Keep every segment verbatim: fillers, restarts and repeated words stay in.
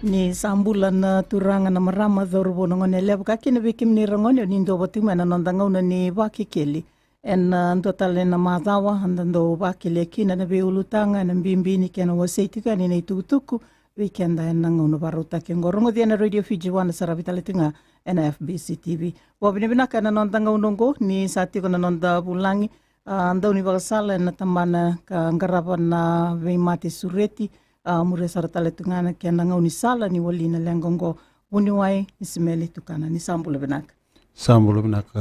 Ni sa bula na turaga, na marama, cauravou, na gone yalewa, ka kina vei kemuni ragone, o ni dua vata mai na noda gauna ni Vakekeli. Ena dua tale na macawa eda dau vakelia kina na veiulutaga ena bibi ni kena wasei tiko yani na itukutuku vei keda ena gauna vakarautaki oqo. Rogoci ena Radio Fiji One, saravi tale tiko ga ena F B C T V. Vakavinavinaka ena noda gauna oqo ni sa tiko na noda vulagi, a, daunivakasala ena tabana ka qarava na veimate sureti, a, muria sara tale tu ga na kena gaunisala ni wali na leqa oqo, vuniwai Isimeli Tukana. Ni sa bula vinaka. Sa bula vinaka,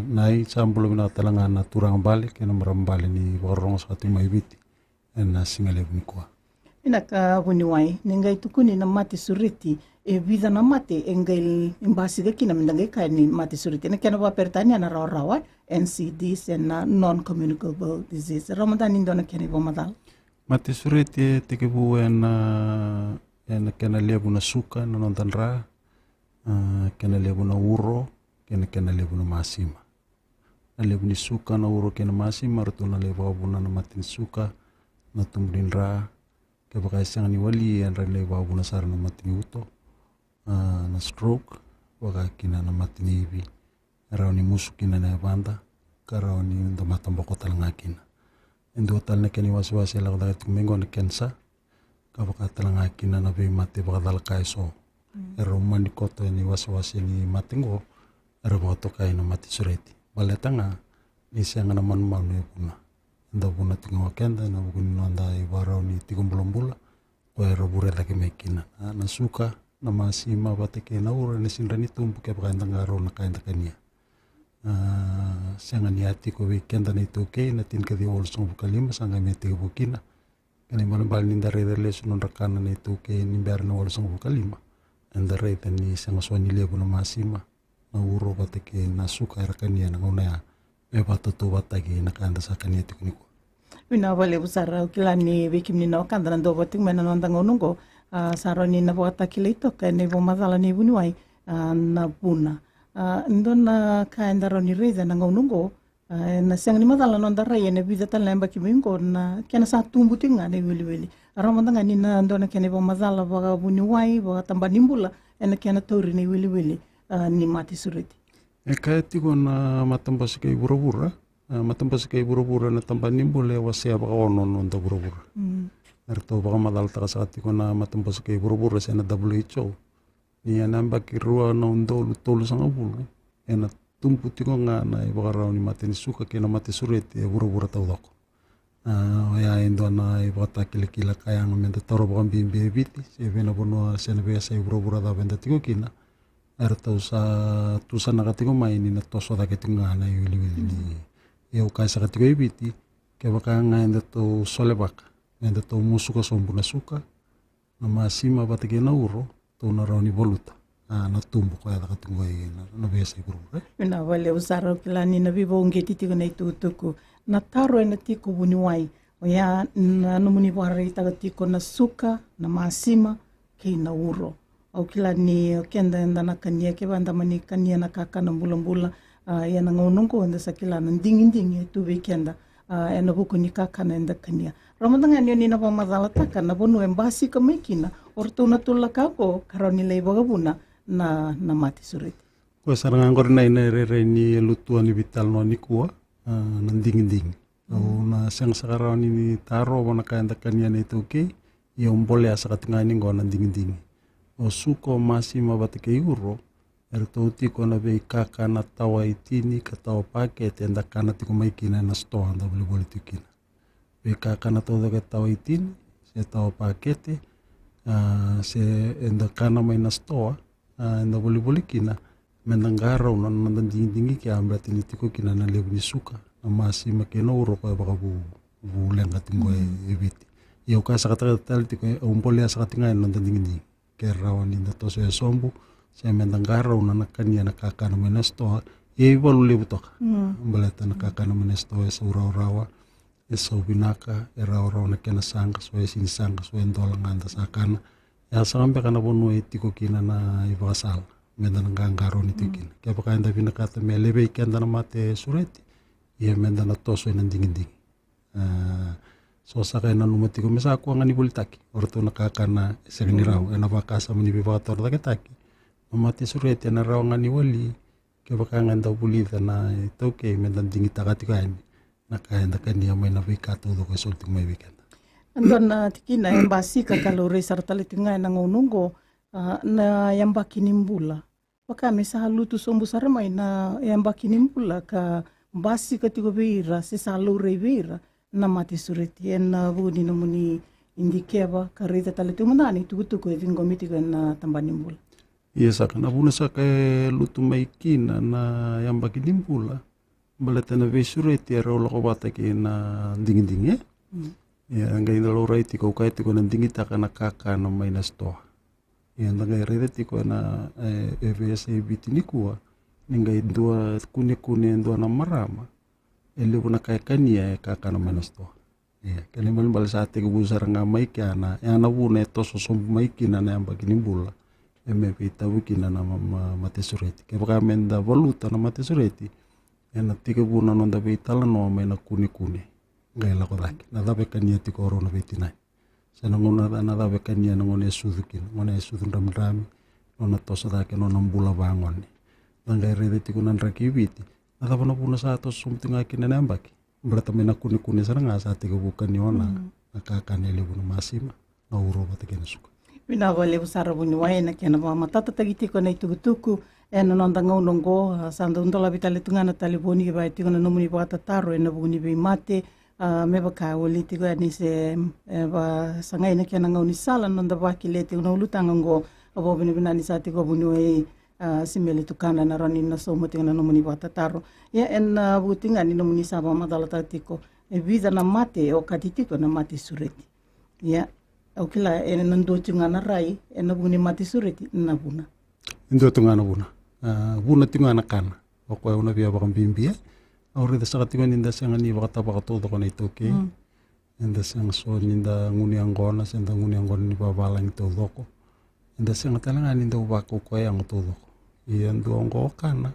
Nai, sa bula vinaka tale ga na turaga bale kei na marama bale ni vakarorogo saka tu mai Viti ena siga levu nikua. Vinaka vuniwai, ni qai tukuni na mate sureti, e vica na mate e qai basika kina me da qai kaya ni mate sureti. Ena kena vakaperitania na rawarawa, N C D, se na non-communicable disease. Rawa mada ni dua na kena ivakamacala. Mate sureti e tekivu ena, ena kena levu na suka na noda dra, a, kena levu na uro, kei na kena levu na masima. Na levu ni suka, na uro kei na masima, ratou na lai vakavuna na mate ni suka, na tubu ni dra. Kevaka e sega ni wali, e dra ni lai vakavuna sara na mate ni uto, a, na stroke, vaka kina na mate ni ivi. E rawa ni musu kina na yavada, ka rawa ni da mataboko tale ga kina. E dua tale na kena iwasewase e lako cake tiko mai oqo na kenisa, ka vaka tale ga kina na veimate vakacalaka eso. Mm. Era umani koto ena iwasewase ni mate oqo, era vakatokai na mate sureti. Baleta ga ni sega na manumanu e vuna. Eda vuna tiko ga o keda ena vuku ni noda ivakarau ni tiko bulabula, koya era vure cake mai kina. A, na suka, na masima vata kei na uro ena sega ni tubu kevaka eda qarauna na ka eda kania. A, sega ni a tiko vei keda na iTaukei na tinikaciwa walusagavulu ka lima, sa qai mai tekivu kina. Kena ibalebale ni da raica lesu na nodra kana na iTaukei ni bera na walusagavulu ka lima, eda raica ni sega soti ni levu na masima, na uro vata kei na suka era kania ena gauna ya, me vakatautauvatataki na ka eda sa kania tiko nikua. Vinaka vakalevu sara. Au kila ni vei kemuni na wekada na dau vata tiko mai na noda gauna oqo, a, sa rawa ni na vakatakilai toka ena ivakamacala nei vuniwai, a, na vuna. A, dua na ka eda rawa ni raica ena gauna oqo, a, ena sega ni macala na noda rai ena vica tale na yabaki mai oqo na kena sa tubu tiko ga na iwiliwili. A, rawa mada ga ni na dua na kena ivakamacala vakavuniwai, vakatabana ni bula, ena kena tauri na iwiliwili, a, ni mate sureti. E kaya tiko na matabose kei vuravura, a, matabose kei vuravura na tabana ni bula e wasea vakaono na noda vuravura. Mm. Eratou vakamacalataka saka tiko na matabose kei vuravura se na W H O, ni ena yabaki rua na udolu tolusagavulu, ena tubu tiko ga na ivakarau ni mate ni suka kei na mate sureti e vuravura taucoko. A, oya e dua na ivakatakilakila ka yaga me da taura vakabibi e Viti, se vei na vanua se na veiyasai vuravura cava eda tiko kina. Eratou sa tusanaka tiko mai ni na toso cake tiko ga na iwiliwili ni. Mm. Ia au kaya saka tiko e Viti, kevaka ga edatou solevaka me datou musuka sobu na suka, na masima vata kei na uro, tou na rawa ni valuta, a, na tubu koya caka tiko qo ena, na veiyasai vuravura. Vinaka vakalevu sara. Au kila ni na veivakauqeti tiko na itukutuku. Na taro ena tiko vuniwai, oya na nomuni vakaraitaka tiko na suka, na masima, kei na uro. Au kila ni o keda eda na kania, kevaka eda mani kania na kakana bulabula, a, ia na gauna oqo eda sa kila na digidigi e tu vei keda, a, ena vuku ni kakana eda kania. Rawa mada ga ni o ni na vakamacalataka na vanua e basika mai kina o ratou na tulaka oqo ka rawa ni lai vakavuna na, na mate sureti. Koya sara ga oqori na, na irairai ni lutu ni veitalanoa nikua, a, na digidigi. Au na sega saka rawa ni, ni tarova na ka eda kania na iTaukei, ia au bolea saka tiko ga ni qo na digidigi. O suka, o masima vata kei uro, eratou tiko na veikakana tawa itini ka tawa pakete eda kana tiko mai kina ena sitoa da volivoli tiko kina. Veikakana taucoko e tawa itini, se tawa pakete, a, se eda kana mai na sitoa, a, eda volivoli kina, me da qarauna na noda digidigi ke a baleta ni tiko kina na levu ni suka, na masima kei na uro koya vakavu, vu leqa tiko qo e, e Viti. Ia au kaya saka tale tiko, au bolea saka tiko ga ena noda digidigi. Ke rawa ni da toso e sobu, se me da qarauna na kania na kakana mai na sitoa, ia e valu levu toka. Mm. Baleta na kakana mai na sitoa e sau rawarawa, e sau vinaka, e rawarawa na kena saqa, so e sini saqa, so e dola ga da sa kana. E a saka beka na vanua e tiko kina na ivakasala me da na qaqarauni tiko kina. Kevaka eda vinakata me levei keda na mate sureti, ia me da na toso ena digidigi. A, So sa qai nanuma tiko me sa kua ga ni volitaki o ratou na kakana e sega ni rawa, ena vakasama ni veivakatorocaketaki. Na mate sureti ena rawa ga ni wali kevaka ga eda vulica na iTaukei me da digitaka tiko yani na ka eda kania mai na veika taucoko e soli tiko mai vei keda. E dua na tikina e basika ka laurai sara tale tiko ga ena gauna oqo, a, na yabaki ni bula. Vaka me sa lutu sobu sara mai na yabaki ni bula ka basika tiko vei ira se sa laurai vei ira na mate sureti. Ena vuku ni nomuni dikeva ka raica tale tiko mada ga na itukutuku e ciqomi tiko ena tabana ni bula. Ia saka, na vuna saka e lutu mai kina na yabaki ni bula, baleta na veisureti e rau lako vata kei na digidigi, e? Mm. Ia, e qai laurai tiko, au kaya tiko na digitaka na kakana mai na sitoa. Ia, da qai raica tiko ena, e, e veiyasai Viti nikua, ni qai dua kunekune e dua na marama, e levu na ka e kania e kakana mai na sitoa. Ia, kena ibalebale sa tekivu sara ga mai kea na, e a na vuna e toso sobu mai kina na yabaki ni bula, e me veitavu kina na ma-, ma-, mate sureti. Kevaka me da valuta na mate sureti, ena tekivu na noda veitalanoa mai na kunekune qai lako cake. Na cava e kania tiko o rau na veitinani? Se na gauna, na cava e kania na gauna e sucu kina, gauna e sucu dramidrami, nona toso cake nona bula vagone. Da qai raica tiko na draki i Viti, na cava na vuna sa toso sobu tiko ga kina na yabaki? Baleta mai na kunekune sara ga sa tekivu kania na, mm, na kakana e levu, na masima, na uro vata kei na suka. Vinaka vakalevu sara vuniwai ena kena vakamatatataki tiko na itukutuku ena noda gauna oqo. A, sa dau dolavi tale tu ga na talevoni ke vaka e tiko na nomuni vakatataro ena vuku ni veimate. A, me vaka e wali tiko yani se, e, vakasagai na kena gaunisala na noda vakilai tiko na ulutaga oqo. A, vakavinavinaka ni sa tiko vuniwai, a, Simeli Tukana, na rawa ni na sauma tiko na nomuni vakatataro. Ia ena, a, vuku tiko ga ni nomuni sa vakamacalataka tiko e vica na mate e okati tiko na mate sureti. Ia, au kila ena dua tiko ga na rai ena vuku ni mate sureti na vuna. E dua tiko ga na vuna. A, vuna tiko ga na kana. O koya au na via vakabibia. Au raica saka tiko ni da sega ni vakatavaka taucoko na iTaukei. Mm. Eda sega so ni da gunu yaqona, se da gunu yaqona ni vavalagi taucoko. Eda sega tale ga ni dau vakaukauwa yago taucoko. Ia e dua oqo o kana,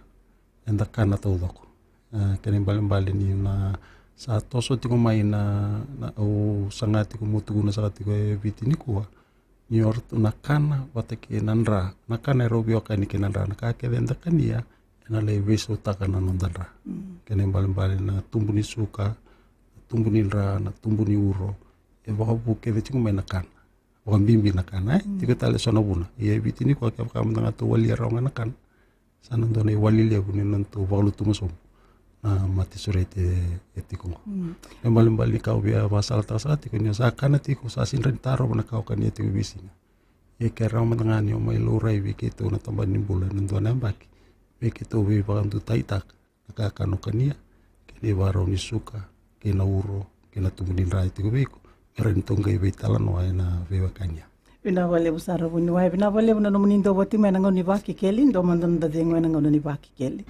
eda kana taucoko. E, kena ibalebale ni na sa toso tiko mai na, na, au saga tiko meu tukuna saka tiko e Viti nikua, ni o ratou na kana vata kei na dra. Na kana e rau veiwekani kei na dra. Na ka kece eda kania ena lai veisautaka na noda dra. Mm. Kena ibalebale na tubu ni suka, na tubu ni dra, na tubu ni uro, e vakavu kece tiko mai na kana. Vakabibi na kana, e? Mm. Tiko tale so na vuna. Ia e Viti nikua kevaka mada ga tou walia rawa ga na kana, sa na dua na iwali levu ni nodatou vakalutuma sobu na mate sureti e, e tiko oqo. Mm. E balebale ni ka au via vakasalataka saka tiko ni o sa kana tiko, sa sega ni tarova na ka o kania tiko e veisiga. Ia ke rawa mada ga ni o mai laurai vei keitou na tabana ni bula ena dua na yabaki, me keitou veivakadutaitaka na kakana o kania, kei na ivakarau ni suka, kei na uro, kei na tubu ni dra e tiko vei iko, me rawa ni tou qai veitalanoa ena veiwekani. Vinaka vakalevu sara vuniwai, vinaka vakalevu na nomuni dau vati mai ena gauna ni Vakekeli, dua mada na noda cegu ena gauna ni Vakekeli.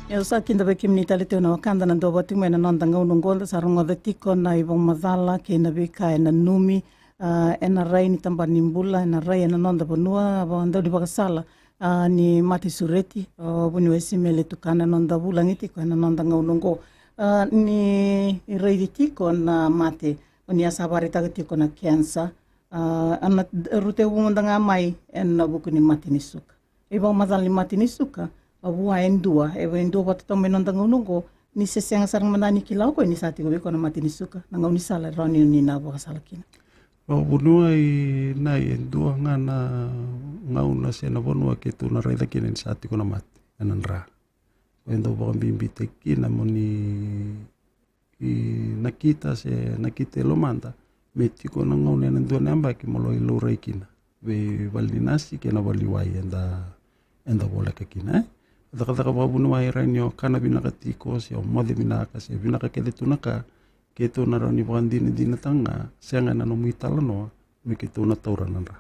Ia, au sa kidavaki kemuni tale tiko na wekada na dau vati mai ena noda gauna oqo, da sa rogoca tiko na ivakamacala kei na veika e nanumi, a, ena rai ni tabana ni bula, ena rai ena noda vanua, vakadaunivakasala, a, ni mate sureti, o vuniwai Simeli Tukana, ena noda vulagi tiko ena noda gauna oqo. A, ni raici tiko na mate, o ni a sa vakaraitaka tiko na kenisa, a, a na rauta e vu mada ga mai ena vuku ni mate ni suka. E vakamacala ni mate ni suka, a vua e dua, e dua vata tau mai noda gauna oqo, ni se sega sara mada ni kila o koya ni sa tiko vei koya na mate ni suka, na gaunisala e rawa ni na vakasala kina. Vakavuniwai, na e dua ga na gauna se na vanua keitou na raica kina ni sa tiko na mate ena dra. Koya e dau vakabibitaki kina mo ni i nakita se nakita e lomada me tiko na gauna ena dua na yabaki mo lai laurai kina vei vale ni nasi kei na vale ni wai eda, eda voleka kina, e. Cakacaka vakavuniwai e rawa ni o kana vinaka tiko se o moce vinaka se vinaka kece tu na ka, keitou na rawa ni vakadinadinataka ga, sega ena nomu italanoa, me keitou na taura na dra.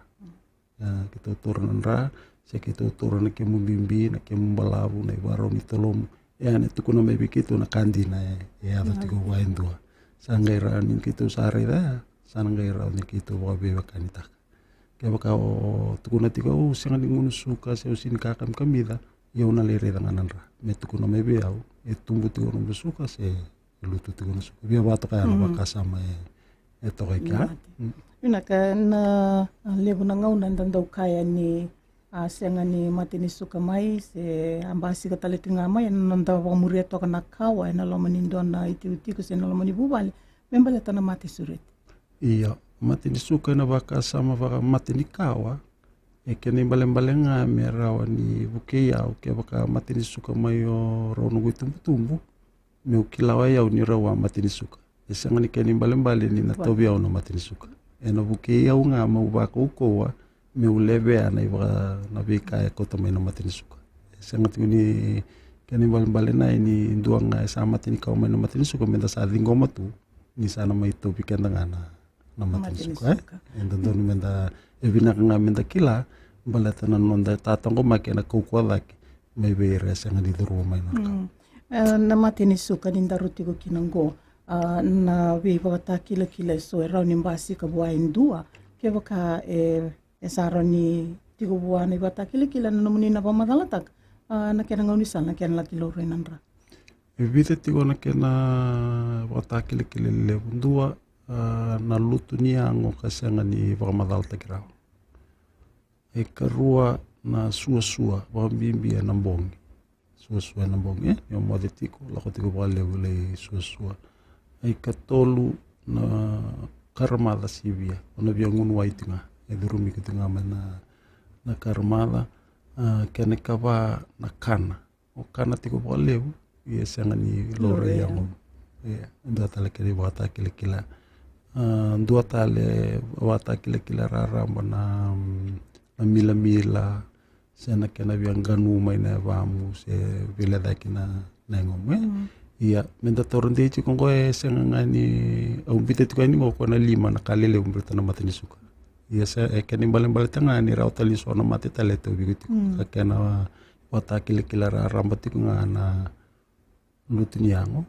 A, keitou taura na dra, se keitou taura na kemu bibi, na kemu balavu, na ivakarau ni tolomu. E a na tukuna mai vei keitou na ka dina e, e yaco tiko vua e dua. Sa qai rawa ni keitou sa raica ya, sa na qai rawa ni keitou vakaveiwekanitaka. Kevaka o tukuna tiko au sega ni gunu suka se au sega ni kakamikamica, ia au na lai raica ga na dra me tukuna mai vei au e tubu tiko na nomu suka se e lutu tiko na suka. Via vakatoka ya na vakasama e, e toka i kea. Vinaka, na levu na gauna eda dau kaya ni a sega ni mate ni suka mai se a basika tale tiko ga mai ena noda vakamuria toka na kawa ena loma ni dua na itikotiko se na loma ni vuvale me baleta na mate sureti. Ia, mate ni suka ena vakasama vaka mate ni kawa, e kena ibalebale ga me rawa ni vukei au kevaka mate ni suka mai o rau noqu itubutubu, meu kila o yau ni rau a mate ni suka. E sega ni kena ibalebale ni na tauvi au na mate ni suka. Ena vukei au ga meu vakaukauwa meu levea na ivaka na veika e kauta mai na mate ni suka. E sega tiko ni kena ibalebale na e ni dua ga e sa mate ni kawa mai na mate ni suka meda sa ciqoma tu ni sa na mai tauvi keda ga na, na mate ni suka, e? E dodonu meda, e vinaka ga meda kila baleta na noda tataqomaki ena kaukauwa cake mai vei ira e sega ni curuma mai na nodra kawa. E, na mate ni suka ni daru tiko kina oqo, a, na veivakatakilakila eso e rawa ni basika vua e dua, kevaka e, e sa rawa ni tiko vua na ivakatakilakila na nomuni na vakamacalataka, a, na kena gaunisala, na kena laki laurai na dra. E vica tiko na kena vakatakilakila levu. Dua, a, na lutu ni yago ka sega ni vakamacalataki rawa. E karua na suasua, vakabibi ena bogi. Suasua ena bogi, e, ni o moce tiko, lako tiko vakalevu lai suasua. E katolu na karamaca sivia, o na via gunu wai tiko ga, e curumi iko tiko ga mai na, na karamaca. A, kena ikava na kana. O kana tiko vakalevu, ia e sega ni laurai yagomu. Ia, e dua tale kena ivakatakilakila. A, dua tale vakatakilakila raraba na, mm, na milamila, se na kena via qanu mai na yavamu, se veilecayaki na, na yagomu, e. Ia, meda taura dei tiko oqo e sega ga ni, au biuta tiko yani oqo ko na lima na ka lelevu baleta na mate ni suka. Ia se, e kena ibalebale tale ga ni rawa tale ni so na mate tale e tauvi iko tiko. Ka kena vakatakilakila raraba tiko ga na lutu ni yago.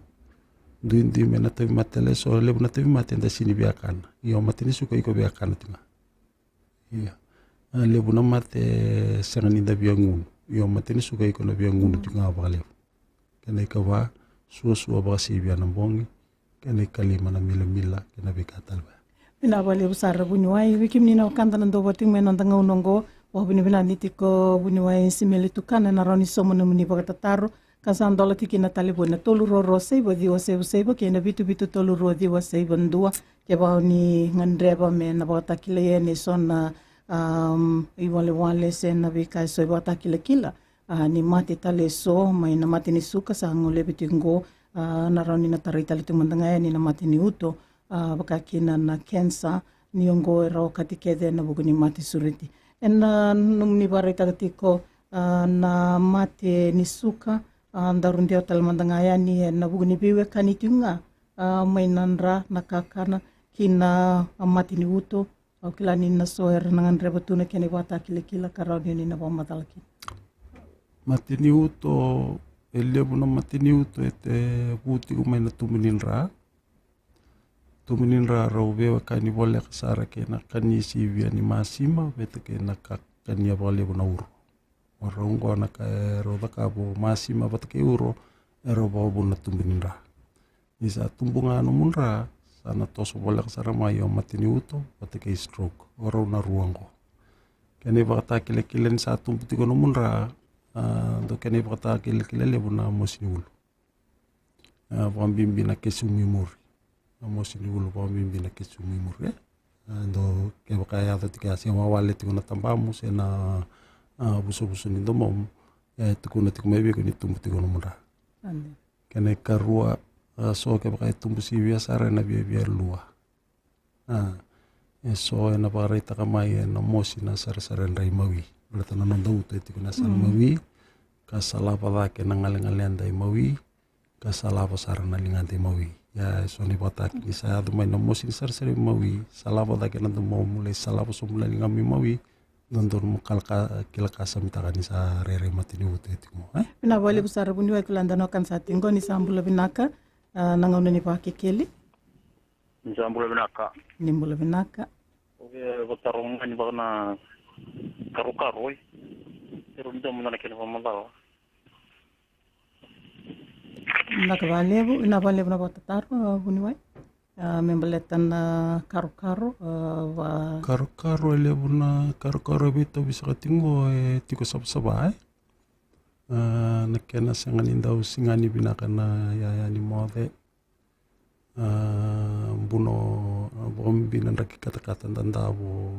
Duidui me na tauvimate tale eso, levu na tauvimate eda sega ni via kana. Ia o mate ni suka iko via kana tiko ga. Ia. A, levu na mate e sega ni da via gunu. Ia o mate ni suka iko na via gunu tiko ga vakalevu. Kena ikava, suasua vakasivia na bogi. Kena ikalima na milamila, kena veika tale vaya. Vinaka vakalevu sara vuniwai, vei kemuni na wekada na dau vata tiko mai ena noda gauna oqo, vakavinavinaka ni tiko vuniwai Simeli Tukana ena rawa ni sauma nomuni vakatataro, ka sa dola tiko kina na talevoni na tolu rua rua saiva ciwa saiva saiva kei na vitu vitu tolu rua ciwa saiva dua, kevaka o ni gadreva me na vakatakilai yani eso na, am, iwalewale se na veika eso e vakatakilakila. A, ni mate tale eso mai na mate ni suka sa golevi tiko oqo, a, na rawa ni na tarai tale tiko mada ga yani na mate ni uto, a, vaka kina na kensa, ni oqo e rawa okati kece ena vuku ni mate sureti. Ena nomuni vakaraitaka tiko, a, na mate ni suka, a, daru dewa tale mada ga yani ena vuku ni veiwekani tiko ga, a, mai na dra, na kakana, kei na, a, mate ni uto, Au kila ni na so era na gadreva tu na kena ivakatakilakila ka rawa ni na vakamacala kina. Mate ni uto, e levu na mate ni uto e te vu tiko mai na tubu ni dra. Tubu ni dra rau veiwekani voleka sara kei na kania sivia ni masima, vata kei na ka, kania vakalevu na uro. O rau oqo na ka e rau cakava o masima vata kei uro, e rau vakavuna na tubu ni dra. Ni sa tubu ga nomu dra, sa na toso voleka sara mai o mate ni uto vata kei stroke, o rau na rua oqo. Kena ivakatakilakila ni sa tubu tiko nomu dra, a, dau kena ivakatakilakila levu na mosi ni ulu. A, vakabibi na kesimu i muri. Na mosi ni ulu vakabibi na kesimu i muri, e? A, dau kevaka e yaco tiko ya se wawale tiko na tabamu se na, a, vusavusa ni domomu, e tukuna tiko mai vei iko ni tubu tiko nomu dra. Kena ikarua, a, so kevaka e tubu sivia sara ena viavia lua. A, e so ena vakaraitaka mai ena mosi na sarasara dra imawi. Baleta na noda uto e tiko na sara mawi, ka salava cake na galegaleda imawi, ka salava sara na ligada imawi. Ia e so na ivakataki ni sa yaco mai na mosi ni sarasara imawi, salava cake na domomu, lai salava sobu na ligamu imawi, dodonu mo kila ka, kila ka sa mitaka ni sa rairai mate ni uto e tiko, e? Vinaka vakalevu sara vuniwai, kila da na kana sa tiko ni sa bula vinaka, a, na gauna ni Vakekeli. Ni sa bula vinaka. Ni bula vinaka. Oke, vakataro ga ni vaka na karokaro, e. Tiro ni domo na kena vakamacawa. Vinaka vakalevu, vinaka vakalevu na vakatataro, a, vuniwai. A, me baleta na karokaro, a, va- Karokaro e levu na karokaro e veitauvi saka tiko qo e tiko savasava, e. A, na kena sega ni dau sigani vinaka na yaya ni moce. A, buno, a, vakabibi na draki katakata da davo,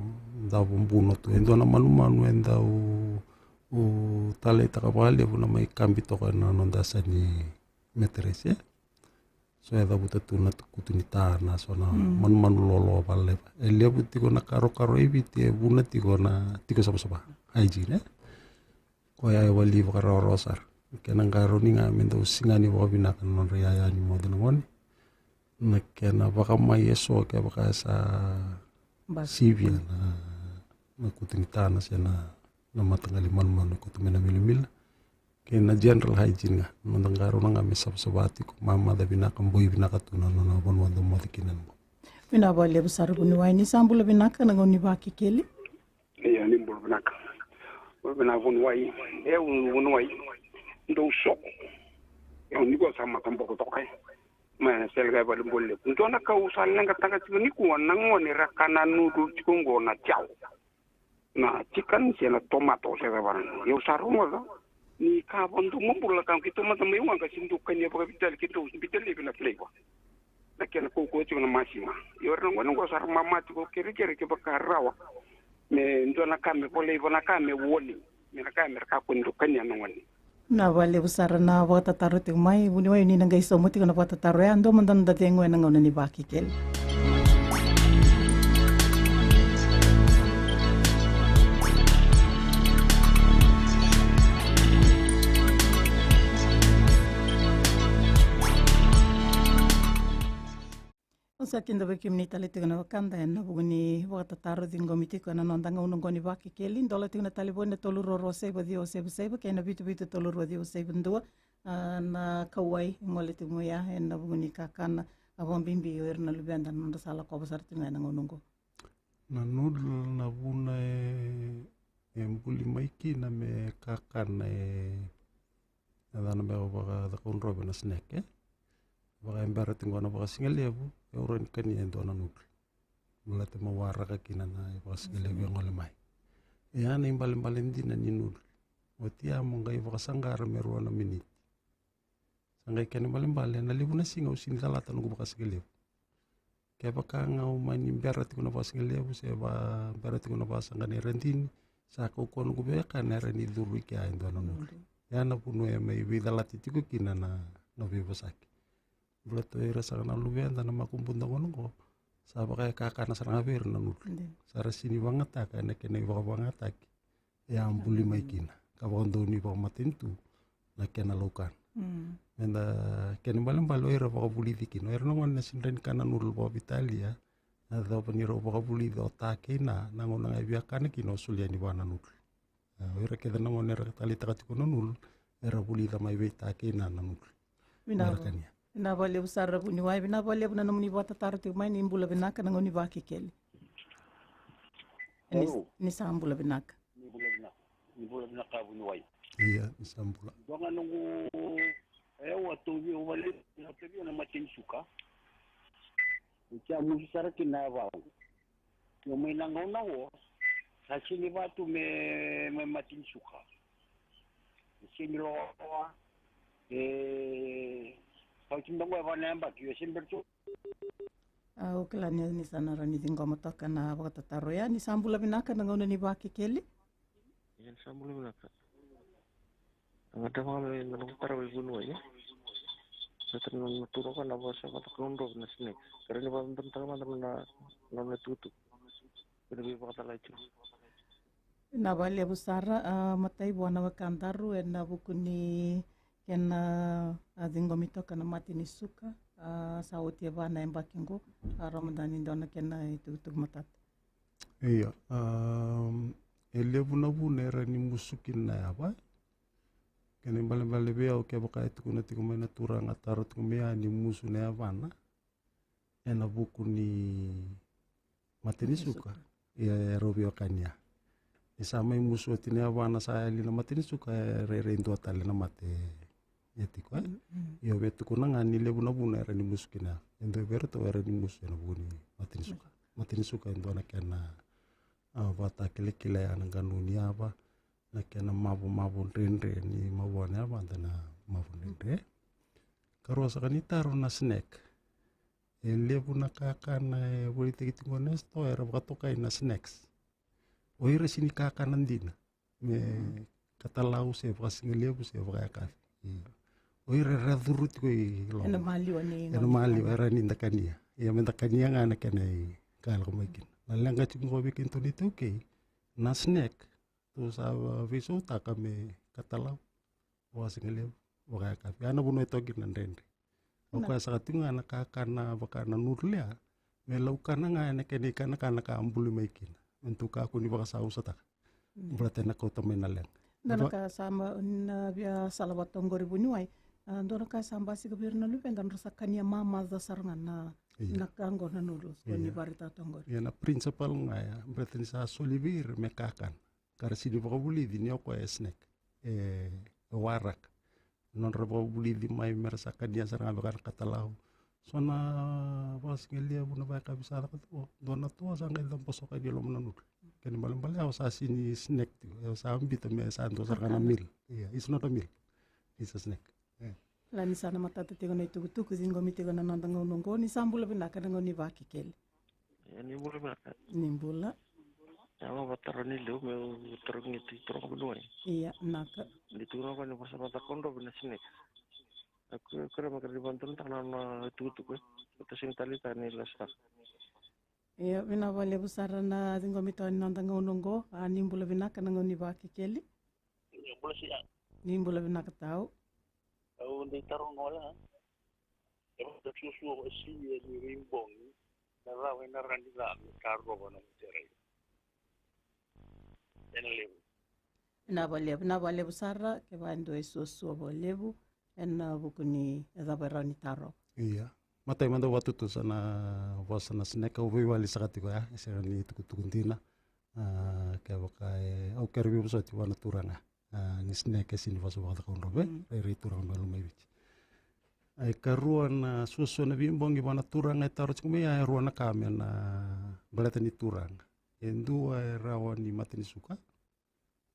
davo buno tu. E dua na manumanu e dau, u, taleitaka vakalevu na mai kabi toka na noda yasa ni meteresi, e. So e cavuta tu na kutu ni ta, na so na, mm, manumanu loloa vakalevu. E levu tiko na karokaro e Viti, e vuna tiko na tiko savasava. Hygiene, e. Koya e wali vakarawarawa sara. Kena qarauni ga me dau sigani vakavinaka na nodra yaya ni moce na gone. Na kena vakamai eso kevaka e sa, ba, sivia na, na kutu ni ta se na, na mataqali manumanu e koto mai na milamila. Kei na general hygiene ga, noda qarauna ga me savasava tiko, mamaca vinaka, boi vinaka tu na nona vanua da moce kina na bo. Vinaka vakalevu sara vuniwai, ni sa bula vinaka na gauna ni Vakekeli. Ia, ni bula vinaka. Bula vinaka vuniwai. E, vuniwai. Dou soko. Ia, ni ko sa mataboko toka, e. Ma sele ga e vale bole. Dua na ka au sa leqataka tiko nikua, na gone ra kana noodle tiko qo na chow. Na chicken se na tomato se cava na. Ia au sa rogoca ni ka vadou mo bula ka keitou mada mai waqa se dou kania vakavitali keitou se bita laivi na flavor. Na kena kaukauwa tiko na masima. Ia o ira na gone oqo sa ra mama tiko kerekere kevaka rawa me dua na ka me volai vua na ka me warning. Me na ka me ra kakua ni dau kania na gone. Vinaka vakalevu sara na vakatataro tiko mai, vuniwai, ni na qai sauma tiko na vakatataro ya, dua mada na noda cegu ena gauna ni Vakekeli. Au sa kidavaki kemuni tale tiko na wekada ena vuku ni vakatataro ciqomi tiko ena noda gauna oqo ni Vakekeli. Dola tiko na talevoni na tolu rua rua saiva ciwa saiva saiva kei na vitu vitu tolu rua ciwa saiva dua. A, na kauwai e gole tiko mai ya ena vuku ni kakana, a, vakabibi o ira na luveda na nodra sa lakova sara tiko ga ena gauna oqo. Na noodle na vuna e, e buli mai kina me kakana e, e cana me vakacakaudrove na snack, e. Vaka e bera tiko na vakasigalevu, e ura ni kania e dua na noodle. Baleta me waraka kina na ivakasigalevu e gole mai. E a na ibalebale dina ni noodle. Oti ya mo qai vakasaqara me rua na miniti. Sa qai kena ibalebale, na levu na siga au sini calata noqu vakasigalevu. Kevaka ga au mani bera tiko na vakasigalevu se va bera tiko na vakasaqa ni radini, sa kaukauwa noqu veiwekani era ni curu i kea e dua na noodle. Ya na vanua e mai veicalati tiko kina na, na veivosaki. Baleta o ira saka na luveda na makubuda gona oqo, sa vaka e kakana sara ga vei ira na noodle. Sa ra sini vagataka ena kena ivakavagataki e a buli mai kina ka vakadonui vakamatanitu na kena laukana. Meda kena ibalebale o ira vakavulici kina, o ira na gone na sini rawa ni kana noodle vakaveitalia. Na cava ni rau vakavulici o ta kei na, na gauna ga e via kana kina o solia ni vua na noodle. A, o ira kece na gone era taleitaka tiko na noodle era vulica mai vei ta kei na, na noodle. Vinaka vakalevu sara vuniwai, vinaka vakalevu na nomuni vakatataro tiko mai, ni bula vinaka na gauna ni Vakekeli. Ni sa bula vinaka. Ni bula vinaka, ni bula vinaka vuniwai. Ia, ni sa bula. Dua ga noqu, e, au a tauvi, au vale, na tauvi na mate ni suka. Au sa musu sara kina na yavaqu. Io mai na gauna oqo sa sini vatu me, me mate ni suka. Sini loa, e, sa oti baqo e va na yabaki, io sini bera tu. Au kila ni, ni sa na rawa ni ciqoma toka na vakatataro ya, ni sa bula vinaka na gauna ni Vakekeli. Ia ni sa bula vinaka. A gata vaka me na vakatara vei vuniwai, e? Sa tara na turo ka na vasa vata ka na dro na snake. Kere ni vabenta ka mada na, na, na tutu. Kere vei vakatalai tu. Na valevu sara, a, matai vua na wekadaru, ena vuku ni kena, a, ciqomi toka na mate ni suka, a, sa oti e va na yabaki qo, a, Ramadan ni dua na kena itukutuku matata. Ia, a, e levu na vuna era ni musu kina na yava. Kena ibalebale vei au kevaka e tukuna tiko mai na turaga taro tiko mai ya ni musu na yavana. ena vuku ni mate ni suka. Ia e rau veiwekani ya. Ni sa mai musu oti na yavana sa yali na mate ni suka, e rairai dua tale na mate e tiko e. Io, vei tukuna ga ni levu na vuna era ni musu kina ya. E dua vei iratou era ni musu ena vuku ni mate ni suka. Mate ni suka e dua na kena, a, vakatakilakila ya na qanuni yava, na kena mavomavo dredre ni mavoa na yavada na mavo dredre. Karua saka ni taro na snack. E levu na kakana e volitaki tiko na sitoa era vakatokai na snacks. O ira sini kakana dina me katalau se vakasigalevu se vakayakavi. Io. O ira era curu tiko i loma. Ena maliwa ni ena maliwa era ni dakania. Ia me dakania ga na kena i ka lako mai kina. Na leqa tiko qo vei keitou ni taukei na snack. Tou sa veisautaka me katalau, vakasigalevu, vakayakavi. A na vanua e toki na dredre. O koya saka tiko ga na kakana vaka na noodle ya, me laukana ga ena kena ikanakana ka buli mai kina. Me tou kakua ni vakasausataka. Baleta ena kauta mai na leqa. Na ka sa ma na via sala vata oqori vuniwai. A, dua na ka sa basika vei ira na luveqa, dra sa kania mamaca sara ga na, na ka oqo na noodles ko ni varitata oqori. Ia na principle ga ya, baleta ni sa soli vei ira me kakana. Ka ra sini vakavulici ni o koya e snack, e waraka. Nodra vakavulici mai me ra sa kania sara ga vaka na katalau. So na vakasigalevu na vakayakavi sa caka tiko, dua na toa sa qai cabosoka ni loma na noodle. Kena ibalebale o sa sini snack tiko, o sa bita me sa dua sara ga na meal. Ia, it's not a meal. It's a snack. Ia. La ni sa na matata tiko na itukutuku, ciqomi tiko na noda gauna oqo, ni sa bula vinaka na gauna ni Vakekeli. Ia, ni bula vinaka. Ni bula. Ia, vakataro ni liu, meu taro ki na turaga vuniwai. Ia, naka. Ni tukuna ko ni vasa vata kodrovi na snack. Aku kere me kere ni vadonutaka na nona itukutuku, e. Ota sini taleitaka ni lasutaka. Ia, vinaka vakalevu sara na ciqomi tiko ni noda gauna oqo, a, ni bula vinaka na gauna ni Vakekeli. Ni bula vinaka tau. Au dei taro ga wale ga. E vaka suasua vakasivia ni veibogi, na cava ena rawa ni caka me tarova na matera. Ena levu. Vinaka vakalevu, vinaka vakalevu sara, kevaka e dua e suasua vakalevu ena vuku ni, e cava e rawa ni tarova. Ia. Matai mada au vakatutusa na vosa na snack, au veiwali saka tiko ya, e sega ni tukutuku dina. A, kevaka e, au kere veivosoti vua na turaga. A, ni snack e sini vosa vakacakaudrove, rairai turaga mai Lomaiviti. A, ikarua na suasua na veibogi vua na turaga e taro tiko mai ya, e rua na ka me na baleta ni turaga. E dua e rawa ni mate ni suka.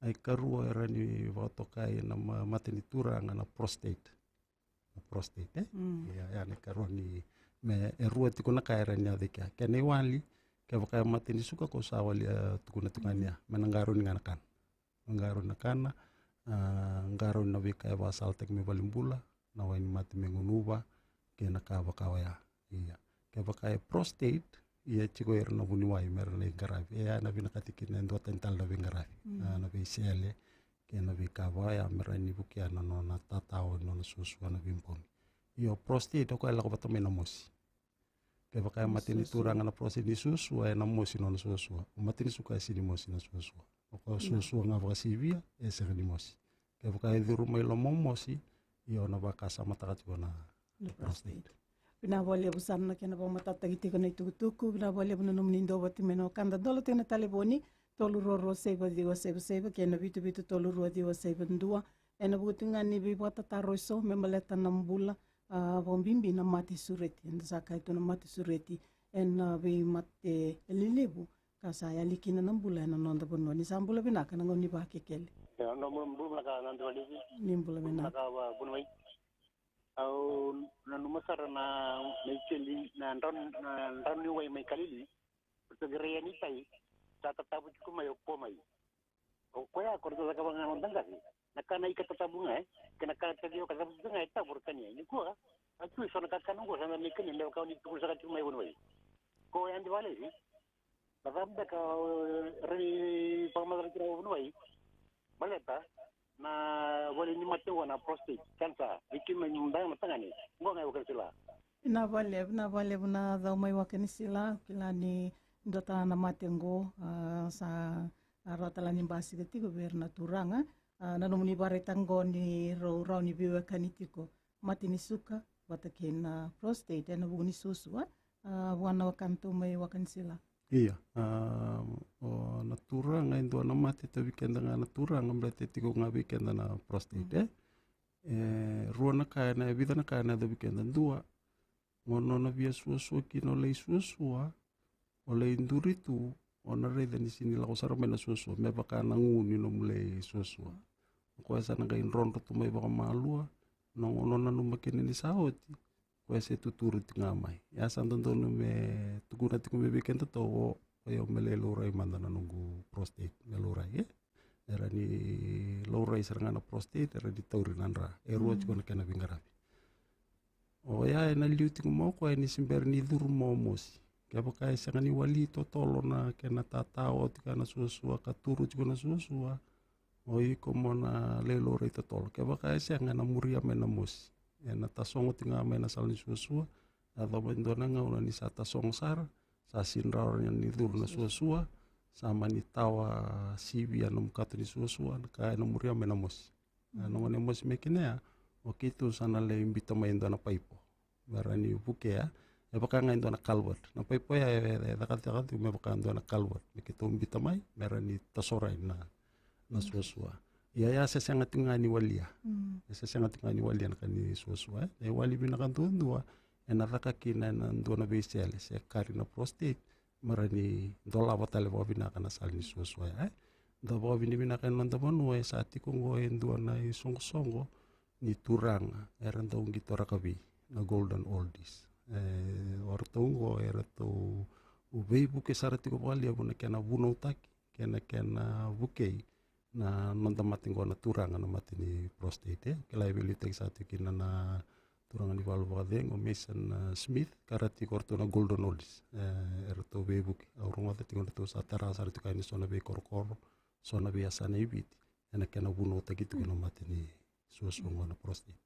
A, ikarua e rawa ni vakatokai na ma-, mate ni turaga na prostate. Na prostate, e? Ia, ya na ikarua ni, me, e rua tiko na ka e rawa ni yaco i kea. Kena iwali, kevaka e mate ni suka ko sa wali a tukuna tiko ga ni ya. Me na qarauni ga na kana. Me qarauni na kana, a, qarauni na veika e vakasalataki me valenibula, na wai ni mate me gunuva, kei na ka vaka oya. Ia. Kevaka e prostate, ia tiko ira na vuniwai me ra lai qaravi. E ya na vinakati kina e dua tani tale na veiqaravi. A, na veisele, kei na veika vaya me rawa ni vukea na nona tatao, na nona suasua na veibogi. Io, prostate o koya e lako vata mai na mosi. Kevaka e mate ni turaga na prostate ni suasua, ena mosi nona suasua. O mate ni suka e sini mosi na suasua. O koya suasua ga vakasivia, e sega ni mosi. Kevaka e curu mai loma mosi, io na vakasamataka tiko na prostate. Vinaka vakalevu sara na kena vakamatatataki tiko na itukutuku, vinaka vakalevu na nomuni duavata mai na wekada. Dola tiko na talevoni, tolu rua rua saiva ciwa saiva saiva, kei na vitu vitu tolu rua ciwa saiva dua. Ena vuku tiko ga ni veivakatataro eso me baleta na bula, a, vakabibi na mate sureti. Eda sa kaya tu na mate sureti ena veimate lelevu ka sa yali kina na bula ena noda vanua. Ni sa bula vinaka na gauna ni Vakekeli. Ia, na bula, bula vinaka na Dua Levi. Ni bula vinaka. Vinaka va, bula mai. Au nanuma sara na, na ikeli, na drau, na drau ni wai mai Kalili. Porto Grey ni tai, sa tatavu tiko mai o Pomai. O koya ko ratou cakava ga na noda qase. Na ka na ika tatavu ga, e, kei na ka taci o ka tatavu ga e tavu ra kania. Nikua, a tu e so na kakana qo sa na mai kania, me vaka o ni tukuna saka tiko mai vanua i. Ko yadi vale, e? Na cava beka, e, rawa ni vakamacala kina o vanua i? Baleta na vale ni mate qo na prostate cancer, vei kemuni na tagane, qo ga e Wakanisila. Vinaka vakalevu, vinaka vakalevu na cau mai Wakanisila, kila ni dua tale na mate qo, a, sa rawa tale ni basika tiko vei ira na turaga. A, na nomuni vakaraitaka qo ni rau rawa ni veiwekani tiko mate ni suka vata kei na prostate ena vuku ni suasua. a, vua na wekana tu mai Wakanisila. Ia, a, o na turaga e dua na mate e tauvi keda ga na turaga, baleta e tiko ga vei keda na prostate, e? E rua na ka, e na vica na ka e na yacovi keda. Dua, gauna o na via suasua kina o lai suasua, o lai duri tu, o na raica ni sega ni lako sara mai na suasua, me vaka na gu ni nomu lai suasua. O koya sa na qai drodro tu mai vakamalua, na gauna o nanuma kina ni sa oti, koya se tuturu tiko ga mai. Ia sa dodonu me tukuna tiko mai vei kedatou, o, o yau me lai laurai mada na noqu prostate, me laurai, e? Era ni laurai sara ga na prostate, era ni tauri na dra. E rua tiko na kena veiqaravi. Oya e na liu tiko mai o koya ni se bera ni curu mai o mosi. Kevaka e sega ni wali totolo na kena tata oti ka na suasua, ka turu tiko na suasua, o iko mo na lai laurai totolo. Kevaka e sega, e na muria mai na mosi. E na tasogo tiko ga mai na sala ni suasua. Yacova e dua na gauna ni sa tasogo sara, sa sega ni rawa ni curu na suasua, sa mani tawa sivia na nomu kato ni suasua, na ka e na muria mai na mosi. A, na gauna e mosi mai kina ya, o keitou sa na lai biuta mai e dua na paipo me ra ni vukea, e vaka ga e dua na culvert. Na paipo ya e, e cakacaka tu me vaka e dua na culvert, me keitou biuta mai me ra ni tasorai na, na suasua. Ia, ia se sega tu ga ni walia. E se sega tu ga ni walia na ka ni suasua, e. Na iwali vinaka duadua e na caka kina e na dua na veisele, se kari na prostate, me ra ni dolava tale vakavinaka na sala ni suasua ya, e. Da vakavinavinaka e na noda vanua e sa tiko oqo e dua na isoqosoqo ni turaga era dau qito rakavi, na golden oldies. E, o ratou oqo e ratou veivuke sara tiko vakalevu na kena vunautaki kei na kena vukei na noda mate oqo na turaga na mate ni prostate, e. Kila e veiliutaki sara tiko kina na turaga ni valu vakacegu, o Mason, e, Smith, ka ra tiko o ratou na golden oldies. E, e ratou veivuke. Au rogoca tiko o ratou sa tara sara tiko yani so na veikorokoro, so na veiyasana i Viti, e na kena vunautaki tiko na mate ni suasua oqo na prostate.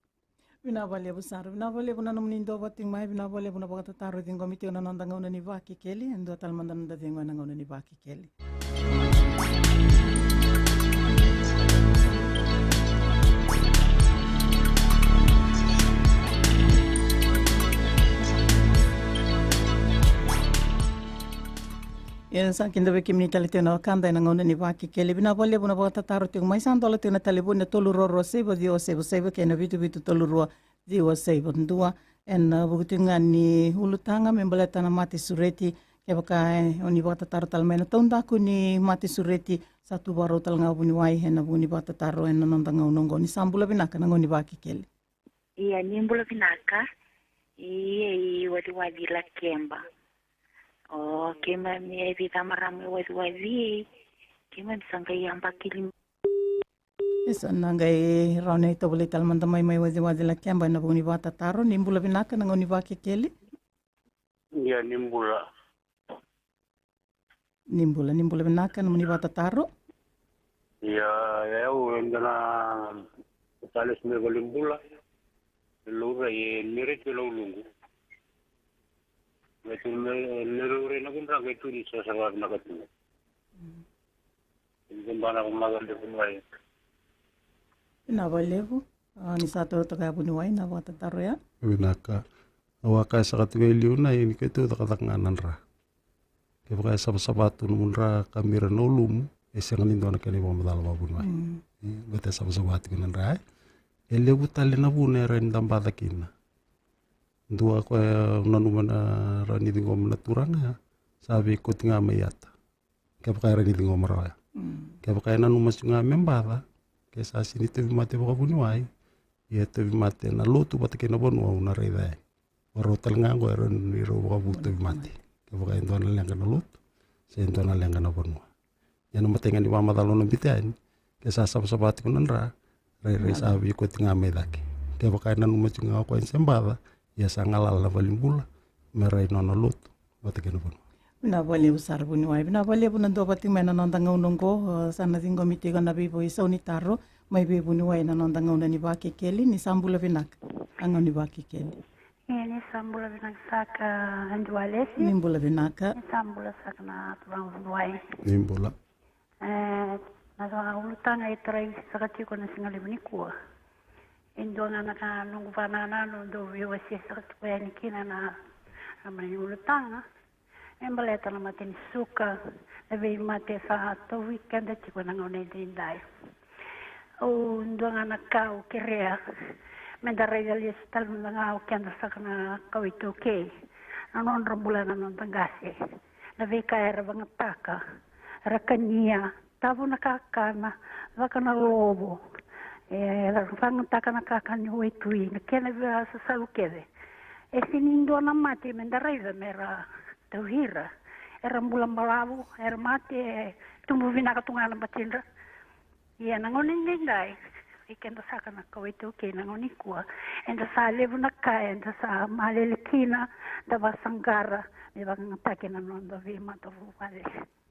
Vinaka vakalevu sara, vinaka vakalevu na nomuni dua vata tiko mai, vinaka vakalevu na vakatataro e ciqomi tiko na noda gauna ni Vakekeli. E dua tale mada na noda cegu e na gauna ni Vakekeli. Ia, sa kidavaki kemuni tale tiko na wekada e na gauna ni Vakekeli. Vinaka vakalevu na vakatataro tiko mai. Sa dola tiko na talevoni na tolu rua rua saiva ciwa saiva saiva kei na vitu vitu tolu rua ciwa saiva dua. E na vuku tiko ga ni ulutaga me baleta na mate sureti. Kevaka, e, o ni vakatataro tale mai na taudaku ni mate sureti, sa tu vakarau tale ga o vuniwai e na vuku ni vakatataro e na noda gauna oqo. Ni sa bula vinaka na gauna ni Vakekeli. Ia, ni bula vinaka. Ia, i Waciwaci Lakeba. O keimami e vica marama e Waciwaci. Keimami sa qai yabaki lima. Isa, na qai rawa ni tovolei tale mada mai mai Waciwaci Lakeba e na vuku ni vakatataro. Ni bula vinaka na gauna ni Vakekeli. Ia, ni bula. Ni bula, ni bula vinaka, nomuni vakatataro. Ia, e au e dua na talesi mai valenibula. E laurai e Mereti e Lauluqu. Qai tu me, me laurai na kudra qai tu ni sa sara vinaka tu. Vinaka vakalevu. A, ni sa toro toka ya vuniwai na vakatataro ya. Vinaka. Au a kaya saka tu ga e liu na, ia ni keitou cakacaka ga na dra. Kevaka e savasava tu nomu dra ka bira na ulumu, e sega ni dua na kena ivakamacala vakavuniwai. Ia, baleta e savasava tiko na dra, e. E levu tale na vuna e rawa ni da baca kina. Dua koya au nanuma na rawa ni ciqoma na turaga ya, sa veikoti ga mai yata. Kevaka e rawa ni ciqoma rawa ya. Kevaka e nanuma tiko ga me baca, ke sa sega ni tauvimate vakavuniwai, ia e tauvimate na lotu vata kei na vanua, au na raica yani. Varau tale ga oqo e rawa ni rau vakavu tauvimate. Kevaka e dua na leqa na lotu se dua na leqa na vanua. Ia na matai ga ni vakamacala au na biuta yani, ke sa savasava tiko na dra, rairai sa veikoti ga mai cake. Kevaka e nanuma tiko ga o koya ni se baca, ia sa galala na valenibula me rai nona lotu vata kei na vanua. Vinaka vakalevu sara vuniwai. Vinaka vakalevu na dua vata tiko mai na noda gauna oqo, e, sa na ciqomi tiko na veivakaisau ni taro mai vei vuniwai na noda gauna ni Vakekeli. Ni sa bula vinaka na gauna ni Vakekeli. Ia, ni sa bula vinaka saka, Aunty Walesi. Ni bula vinaka. Ni sa bula saka na turaga vuniwai. Ni bula. E, na ulutaga e tarai saka tiko na siga levu nikua. E dua ga na ka noqu vakanananu dau veiwasei saka tiko yani kina na, Na mani ulutaga me baleta na mate ni suka, na veimate sa tauvi keda tiko na gauna edaidai. Au dua ga na ka au kerea me da raica lesu tale mada ga o keda saka na kawa iTaukei, na nodra bula na noda qase, na veika era vagataka, era kania, tavo na kakana, vaka na lovo, e, era vagataka na kakana ni waitui, na kena via sasalu kece. E sini dua na mate me da raica me ra tauvi ira, era bula balavu, era mate, e tubu vinaka tu ga na batidra. Ia na gauna edaidai, e keda saka na kawa iTaukei na gauna nikua, eda sa levu na ka eda sa malele kina, da vasaqara me vagataki na noda veimatavuvale.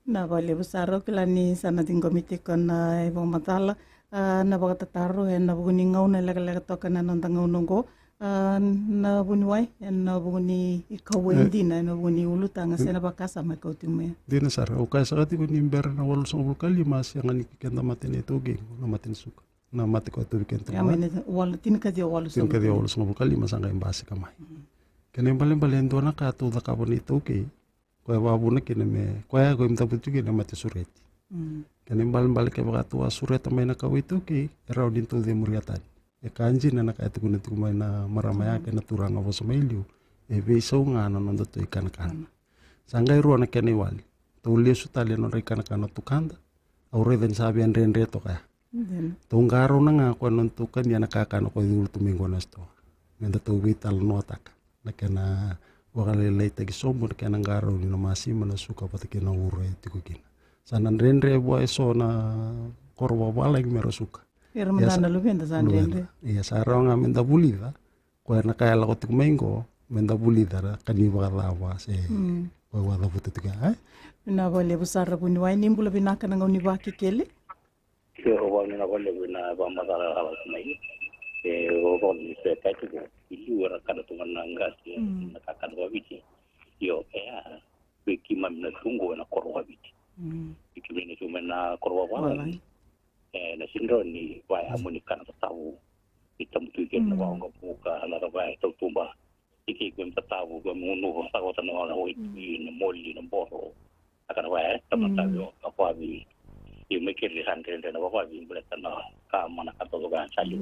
Na vakalevu sara, au kila ni sa na ciqomi tiko na ivakamacala, a, na vakatataro ena vuku ni gauna e lekaleka toka na noda gauna oqo. A, na vuniwai, ena vuku ni kauwai dina, ena vuku ni ulutaga se na vakasama e kauti mai. Dina sara, au kaya saka tiko ni bera na walusagavulu ka lima, a sega ni keda mate na iTaukei na mate ni suka, na mate koya tauvi keda tiko mai. Tinikaciwa walusagavulu ka lima sa qai basika mai. Kena ibalebale e dua na ka tou cakava na iTaukei, koya e vakavuna kina me, koya e koya me taputu kina na mate sureti. Kena ibalebale kevaka tou a sureta mai na kawa iTaukei, e rawa ni tou cemuria tani. E ka dina na ka e tukuna tiko mai na marama ya kei na turaga vosa mai liu, e veisau ga na noda tou ikanakana. Sa qai rua na kena iwali, tou lesu tale na nodra ikanakana tukada, au raica ni sa via dredre toka ya. Tou qarauna ga koya na noda tou kania na kakana koya e curu tu mai qo na sitoa, me da tou veitalanoataka na kena vakalailaitaki sobu na kena qarauni na masima, na suka vata kei na uro e tiko kina. Sa na dredre vua e so na koro vakavalagi me ra suka. Ia sa rawa ga me da vulica koya na ka e lako tiko mai qo, me da vulica na ka ni vakacava se koya vakacavuta tiko ya. Vinaka vakalevu sara vuniwai, ni bula vinaka na gauna ni Vakekeli. Io, au vakavinavinaka vakalevu ena vakamacala e lako mai. E, au vakavinavinaka tiko. I liu era kana tu ga na qase na kakana vakaviti. Io, e a vei keimami na tu qo ena koro vakaviti. Vei keimami na tu mai na koro vakavalagi, e na sini rawa ni vaya mo ni kana tatavu. Ni tamutu i kena vakaoqavuka, na ra vaya tautuba. I kei koya me tatavu, koya me gunuva, sa vata na waitui, na moli, na boro. Na ka na vaya e tamata vei o vakavi. Io, me kere sa dredre na vakavi baleta na ka ma na ka taucoko ya sa liu.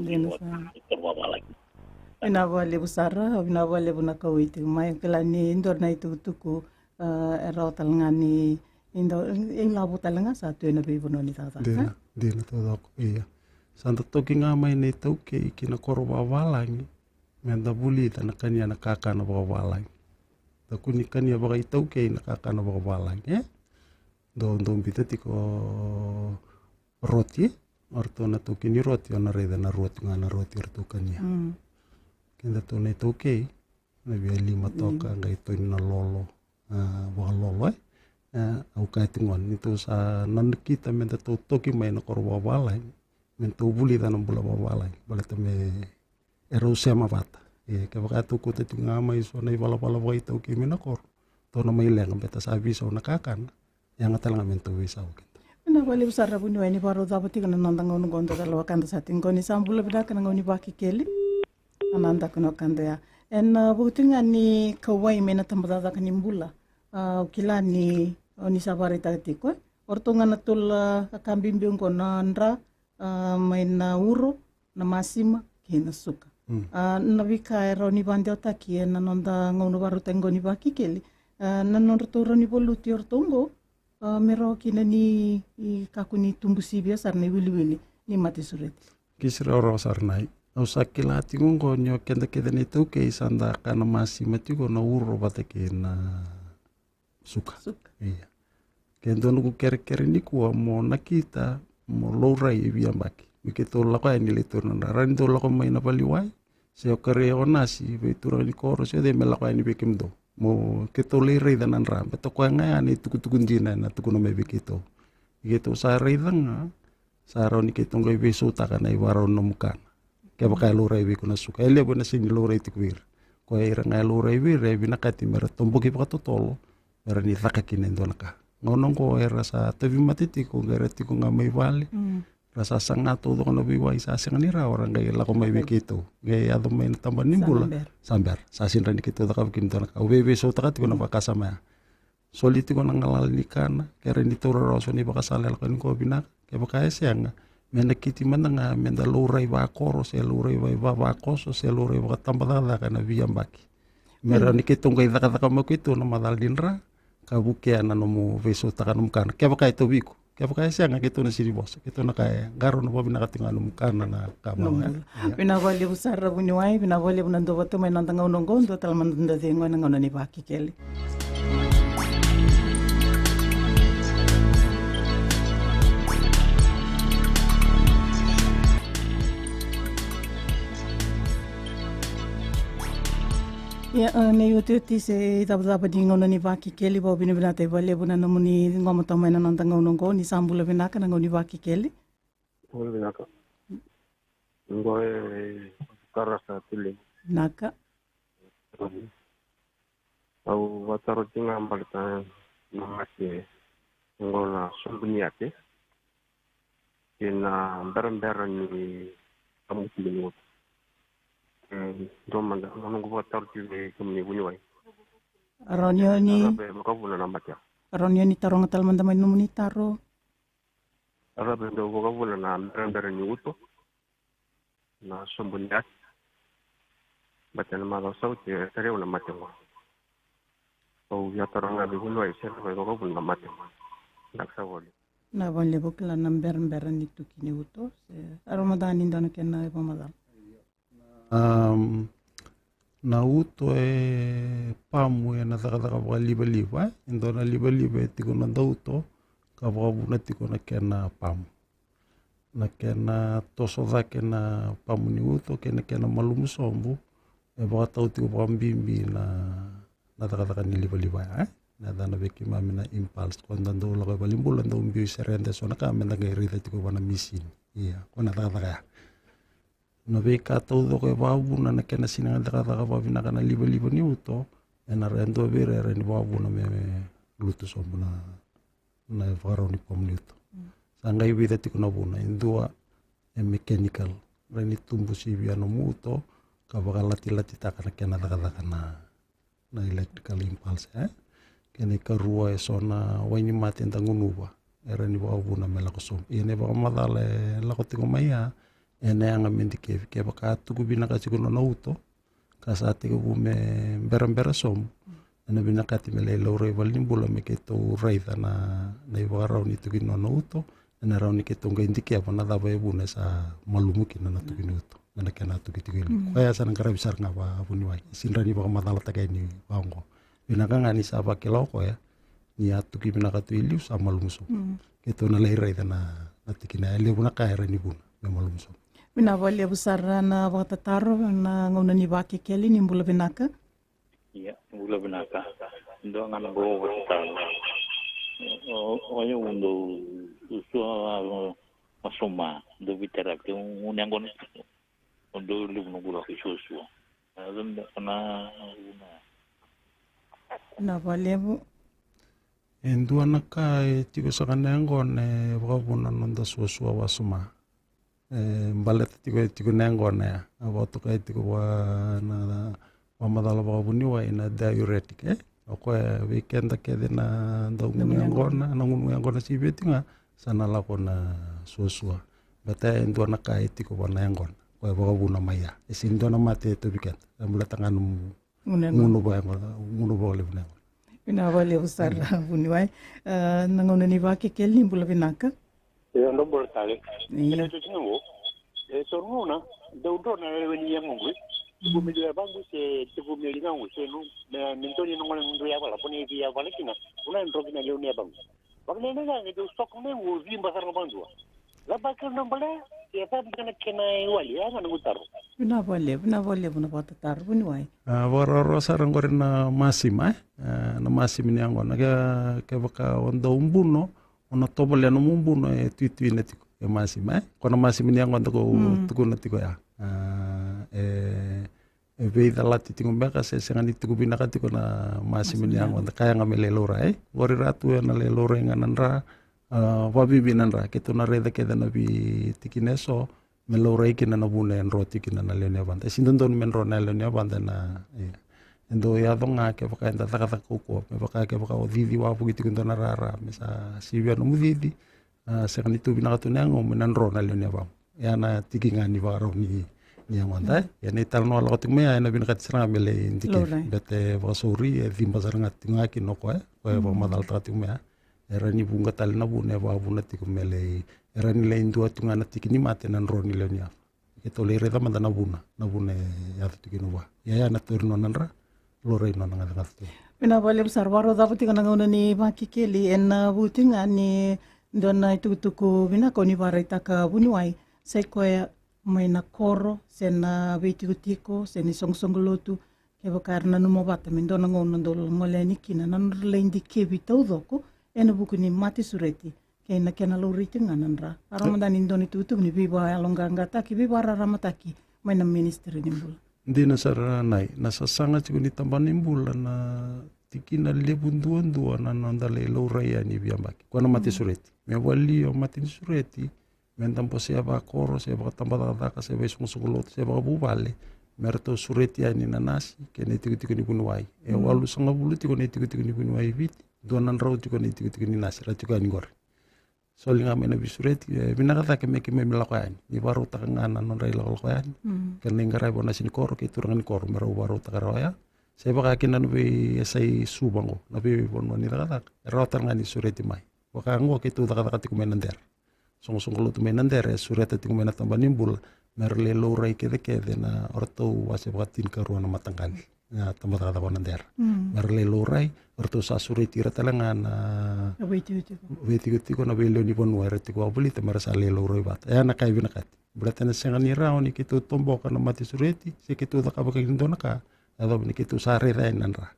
Vinaka vakalevu sara, vinaka vakalevu na kauwai tiko mai. Au kila ni dua na itukutuku, a, e rawa tale ga ni, ni dau, e ilavo tale ga sa tu ena veivanua ni cakacaka. Dina, dina taucoko, ia. Sa da toki ga mai na iTaukei ki na koro vakavalagi, me da vulica na kania na kakana vakavalagi. Da kua ni kania vakaitaukei na kakana vakavalagi, e? Dou, dou biuta tiko roti, e? O ratou na taukei ni roti, o na raica na roti ga, na roti o ratou kania. Kedatou na iTaukei, na via lima toka, qai toni na lolo, a, vakalolo, e? E, au kaya tiko gona, ni tou sa nanuma me datou toki mai na koro vakavalagi, me datou vulica na bula vakavalagi, baleta me e rau sema vata. E, kevaka tou kauta tiko ga mai so na ivalavala vakaitaukei mai na koro, tou na mai leqa, beta sa veisau na kakana, yaga tale ga me datou veisau keda. Vinaka vakalevu sara vuniwai ni vakarau cava tiko na noda gauna oqo, dua tale wekada sa tiko qo. Ni sa bula vinaka na gauna ni Vakekeli. A, na daku na wekada ya. Ena, a, vuku tiko ga ni kauwai mai na tabacakacaka ni bula. A, au kila ni o ni sa vakaraitaka tiko, e? O ratou ga na tolu, a, ka bibi oqo, na dra, a, mai na uro, na masima kei na suka. A, na veika e rawa ni vakadewataki ena noda gauna vakarautaki oqo ni Vakekeli, a, na nodratou rawa ni valuti o ratou oqo, a, me rawa kina ni, i, kakua ni tubu sivia sara na iwiliwili ni mate sureti. Kisi rawarawa sara nai. Au sa kila tiko oqo ni o keda kece na iTaukei sa da kana masima tiko na uro vata kei na suka. Suka. Ia. Ke dua noqu kerekere nikua mo nakita, mo laurai e veiyabaki. Me keitou lako yani lai tauri na dra. Rawa ni dou lako mai na valeniwai, se o kerei o nasi vei turaga ni koro, se o cei me lako yani vei kemudou. Mo keitou lai raica na dra. Beta koya ga ya na itukutuku dina ena tukuna mai vei keitou. Keitou sa raica ga, sa rawa ni keitou qai veisautaka na ivakarau ni nomu kana. Kevaka e laurai vei iko na suka, e levu ena sega ni laurai tiko vei ira. Koya ira ga e laurai vei ira, e vinakati me ra toboki vakatotolo, me ra ni caka kina e dua na ka. Gauna oqo era sa tauvimate tiko, qai ra tiko ga mai vale. Ra sa saga taucoko na veiwai, sa sega ni rawa, ra qai lako mai vei keitou. Qai yaco mai na taba ni bula, sa bera. Sa sega ni keitou cakava kina dua na ka. Au veiveisautaka tiko na vakasama ya. Soli tiko na galala ni kana, ke rawa ni taura rawa so na ivakasala e lako yani qo vinaka. Kevaka e sega, me na kiti mada ga me da laurai vakoro, se laurai vavavakoso, se laurai vakatabacakacaka ena veiyabaki. Me rawa ni keitou qai cakacaka mai keitou na macala ni dra, ka vukea na nomu veisautaka nomu kana. Kevaka e tauvi iko, kevaka e sega, keitou na sega ni vosa, keitou na kaya, qarauna vakavinaka tiko ga nomu kana na ka vaka. Vinaka vakalevu sara vuniwai, vinaka vakalevu na dua vata mai na noda gauna oqo, dua tale mada na cegu ena gauna ni Vakekeli. Ia, e, na iotioti se icavacava ni gauna ni Vakekeli, vakavinavinaka vakalevu na nomuni ciqoma tale mai na noda gauna oqo, ni sa bula vinaka na gauna ni Vakekeli. Bula vinaka. Oqo e Karasa Tule. Vinaka. Au vakataro tiko ga baleta na mate oqo na sobu ni yate kei na berabera ni kamuti ni uto. E, dua mada na noqu vakataro tiko vei kemuni vuniwai. Rawa ni o ni, rawa ni o ni taroga tale mada mai nomuni taro. Rawa ni dau vakavuna na berabera ni uto, na sobu ni yate. Baleta na macawa sa oti e tarai au na mate qo. Au via taroga vei vuniwai se rawa ni vakavuna na mate qo. Vinaka sara vakalevu. Vinaka vakalevu. Kila na berabera ni tuki ni uto, se rawa mada ga ni dua na kena ivakamacala. Am, na uto e pamu ena cakacaka vakalivaliva, e? E dua na livaliva e tiko na noda uto, ka vakavuna tiko na kena pamu. Na kena toso cake na pamu ni uto kei na kena malumu sobu, e vakatau tiko vakabibi na, na cakacaka ni livaliva ya, e? Na yacana vei keimami na impulse, ko da dau lako i valenibula, dau biu i sereda eso na ka, me da qai raica tiko vua na misini. Ia, ko na cakacaka ya. Na veika taucoko e vakavuna na kena sega ni cakacaka vakavinaka na livaliva ni uto, ena rawa e dua vei ira e rawa ni vakavuna me lutu sobu na, na ivakarau ni pamu ni uto. Mm. Sa qai vica tiko na vuna, e dua e mechanical, rawa ni tubu sivia nomu uto, ka vakalatilatitaka na kena cakacaka na na electrical impulse, e? Kena ikarua, e so na wainimate da gunuva, e rawa ni vakavuna me lako sobu. Ia na ivakamacala e lako tiko mai ya, ena yaga me dikevi. Kevaka a tuku vinaka tiko na nona uto, ka sa tekivu me berabera sobu, ena vinakati me lai laurai valenibula me keitou raica na, na ivakarau ni tuki ni nona uto, ena rawa ni keitou qai dikeva na cava e vuna e sa malumu kina na tuki ni uto, me na kena tuki tiko e liu. Mm. Koya sa na qaravi sara ga vakavuniwai. E sega ni rawa ni vakamacalataki yani vaqo. Vinaka ga ni sa vakila o koya ni a tuki vinaka tu e liu sa malumu sobu. Mm. Keitou na lai raica na, na tikina, e levu na ka e rawa ni vuna me malumu sobu. Vinaka vakalevu sara na vakatataro na gauna ni Vakekeli, ni bula vinaka. Ia, bula vinaka. Dua ga na qo vakatataro. O, o, o yau dau suasua wasoma, dau veitaravi, dau gunu yaqona tiko. O dau levu noqu lako i suasua. A, dau na, na, na. Vinaka vakalevu. E dua na ka e tiko saka na yaqona e vakavuna na noda suasua wasoma. E baleta tiko, e tiko na yaqona ya. A vakatokai tiko vua na, na vakamacala vakavuniwai na diuretic, e? O koya vei keda kece na dau gunu yaqona, na gunu yaqona sivia tiko ga, sa na lako na suasua. Baleta e dua na ka e tiko vua na yaqona. Koya vakavuna mai ya. E sega ni dua na mate e tauvi keda. E baleta ga nomu Gunu yaqona. Gunu vaka, gunu vakalevu na yaqona. Vinaka vakalevu sara, mm, vuniwai. E, na gauna ni Vakekeli, ni bula vinaka. Io, dou bula tale. Io. Ena itutu qo, e, tolu gauna dau dro na lewe ni yagoqu. Tiko me liu yavaqu se tiko me ligaqu se no, me, me dro ni na gole dro yavala, po ni yavala kina. Vuna dro kina lewe ni yavaqu. Vakalevu ga ni dau soko mai qo, ciba sara ga vakadua. Cava kena ibalebale, se cava kena, kena iwali, ya ga noqu taro. Vinaka vakalevu, vinaka vakalevu na vakatataro, vuniwai. A, vakarokoroko sara qori na masima, e? A, na masima ni yaqona. Ke, kevaka o dau buno, o na tovolea nomu buno e tuituina tiko, e masima, e? Ko na masima ni yaqona ko, mm, tukuna tiko ya. A, e, e veicalati tiko beka se sega ni tiko vinaka tiko na masima ni yaqona, ka yaga me lai laurai, e? Qori ra tu ena lai laurai ga na dra, A, vakavivi na dra, keitou na raica kece na veitikina eso me laurai kina na vuna e dro tiko kina na lewe ni yavada. E sega ni dodonu me dro na lewe ni yavada na, e, e dau yaco ga kevaka eda cakacaka kaukauwa, me vaka kevaka o cici wavoki tiko e dua na rara, me sa sivia nomu cici, a, sega ni tu vinaka tu na yagomu, e na dro na lewe ni yavamu. E a na tiki ga ni vakarau ni, ni yagoda, e. E na italanoa lako tiko mai ya, e na vinakati sara ga me lai dikevi. Laurai. Bete vakasauri, e ciba sara ga tiko ga kina o koya, koya e vakamacalataka tiko mai ya. E rawa ni vuqa tale na vuna e vakavuna tiko me lai, e rawa ni lai dua tiko ga na tiki ni mate na dro ni lewe ni yava. Keitou lai raica mada na vuna, na vuna e yaco tiko kina vua. Ia ya na tauri nona dra, laurai nona gacagaca tiko. Vinaka vakalevu sara, vakarau cava tiko na gauna ni Vakekeli, e na vuku tiko ga ni dua na itukutuku vinaka o ni vakaraitaka vuniwai, sa i koya mai na koro, se na veitikotiko, se na isoqosoqo lotu, kevaka era nanuma vata me dua na gauna dou gole yani kina na nodra lai dikevi taucoko e na vuku ni mate sureti kei na kena laurai tiko ga na dra. A rawa mada ni dua na itukutuku ni veivakayaloqaqataki, veivakararamataki mai na Ministry ni Bula. Dina sara, Nai, na sasaga tiko ni tabana ni bula na tikina levu duadua na noda lai laurai yani veiyabaki. Koya na mate sureti. Me vali o mate ni sureti, me da bosea vakoro, se vakatabacakacaka, se vaisoqosoqo lotu, se vakavuvale, me ratou sureti yani na nasi kei na itikotiko ni vuniwai. E walusagavulu tiko na itikotiko ni vuniwai e Viti, dua na drau tiko na itikotiko ni nasi, ra tiko yani qori. Soli ga mai na veisureti, e vinaka cake me keimami lako yani. Ni vakarautaka ga na nodra ilakolako yani. Kena iqaravi o nasi ni koro kei turaga ni koro me rau vakarautaka rawa ya. Se vaka kina na veiyasai Suva qo, na veivanua ni cakacaka, e rawa tale ga ni sureti mai. Vaka qo keitou cakacaka tiko mai Nadera. Soqosoqo lotu mai Nadera e sureta tiko mai na tabana ni bula me ra lai laurai kecekece na, o ratou wase vakatinikarua na mataqali, na tabacakacaka o Nadera. Me ra lai laurai, o ratou sa sureti ira tale ga na veitikotiko, veitikotiko, na veilewe ni vanua era tiko wavolita me ra sa lai laurai vata. E a na ka e vinakati. Baleta na sega ni rawa ni keitou toboka na mate sureti se keitou cakava kina dua na ka, e yacova ni keitou sa raica yani na dra.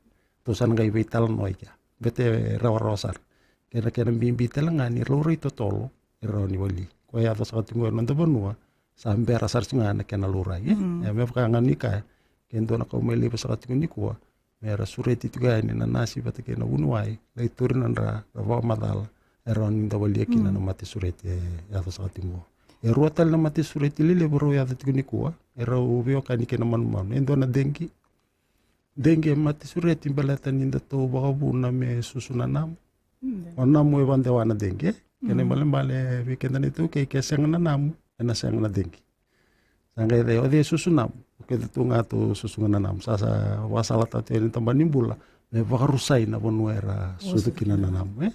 Tou sa na qai veitalanoa i kea. Bete rawarawa sara. Kena, kena bibi tale ga ni laurai totolo e rawa ni wali. Koya e yaco saka tiko e noda vanua, sa bera sara tiko ga na kena laurai, e? E me vaka ga ni kaya, ke dua na kau mai laiva saka tiko nikua, me ra sureti tiko yani na nasi vata kei na vuniwai, lai tauri na dra, ra vakamacala, e rawa ni da walia kina na mate sureti e yaco saka tiko. E rua tale na mate sureti lelevu rau yaco tiko nikua, e rau veiwekani kei na manumanu. E dua na dengue, Dengue e mate sureti baleta ni datou vakavuna me susu na namu. O namu e vakadewa na dengue, e? Kena ibalebale vei keda na iTaukei, ke sega na namu, ena sega na dengue. Sa qai cei, o cei e susu namu? O keda tu ga tou susu ga na namu. Sa, sa vakasalataka tu yani na tabana ni bula me vakarusai na vanua era susu kina na namu, e?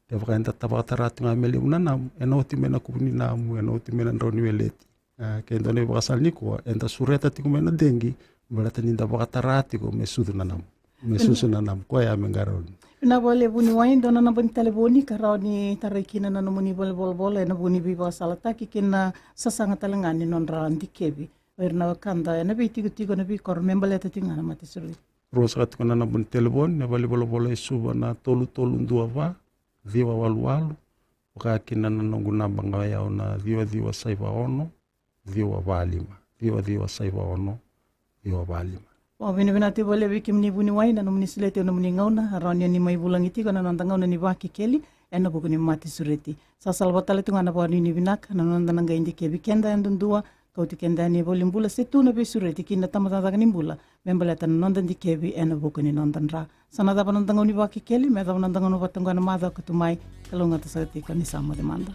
Kevaka eda vakatara tu ga me levu na namu, ena oti mai na kuvu ni namu, ena oti mai na drau ni weleti. A, ke dua na ivakasala nikua, eda sureta tiko mai na dengue, baleta ni da vakatara tiko me sucu na namu. Me susu na namu, koya me qarauni. Vinaka vakalevu vuniwai, dua na naba ni talevoni ka rawa ni tarai kina na nomuni valenivolavola ena vuku ni veivakasalataki kei na sasaga tale ga ni nodra dikevi o ira na wekada ena veitikotiko, na veikoro me baleta tiko ga na mate sureti. Rua saka tiko na naba ni talevoni, na valenivolavola e Suva na tolu tolu dua va, ciwa walu walu, vaka kina na noqu naba ga o yau na ciwa ciwa saiva ono, ciwa va lima, ciwa ciwa saiva ono, ciwa va lima. Vakavinavinaka tiko vakalevu vei kemuni vuniwai na nomuni solia tiko na nomuni gauna, rawa ni o ni mai vulagi tiko ena noda gauna ni Vakekeli ena vuku ni mate sureti. Sa salavata tale tu ga na vakanuinui vinaka na noda na qai dikevi keda yadudua, kauti keda yani e valenibula se tu na veisureti ki na tabacakacaka ni bula me baleta na noda dikevi ena vuku ni noda dra. Sa na cava na noda gauna ni Vakekeli, me yacova na noda gauna vata oqo ena macawa ka tu mai. Kalougata saka tiko, ni sa moce mada.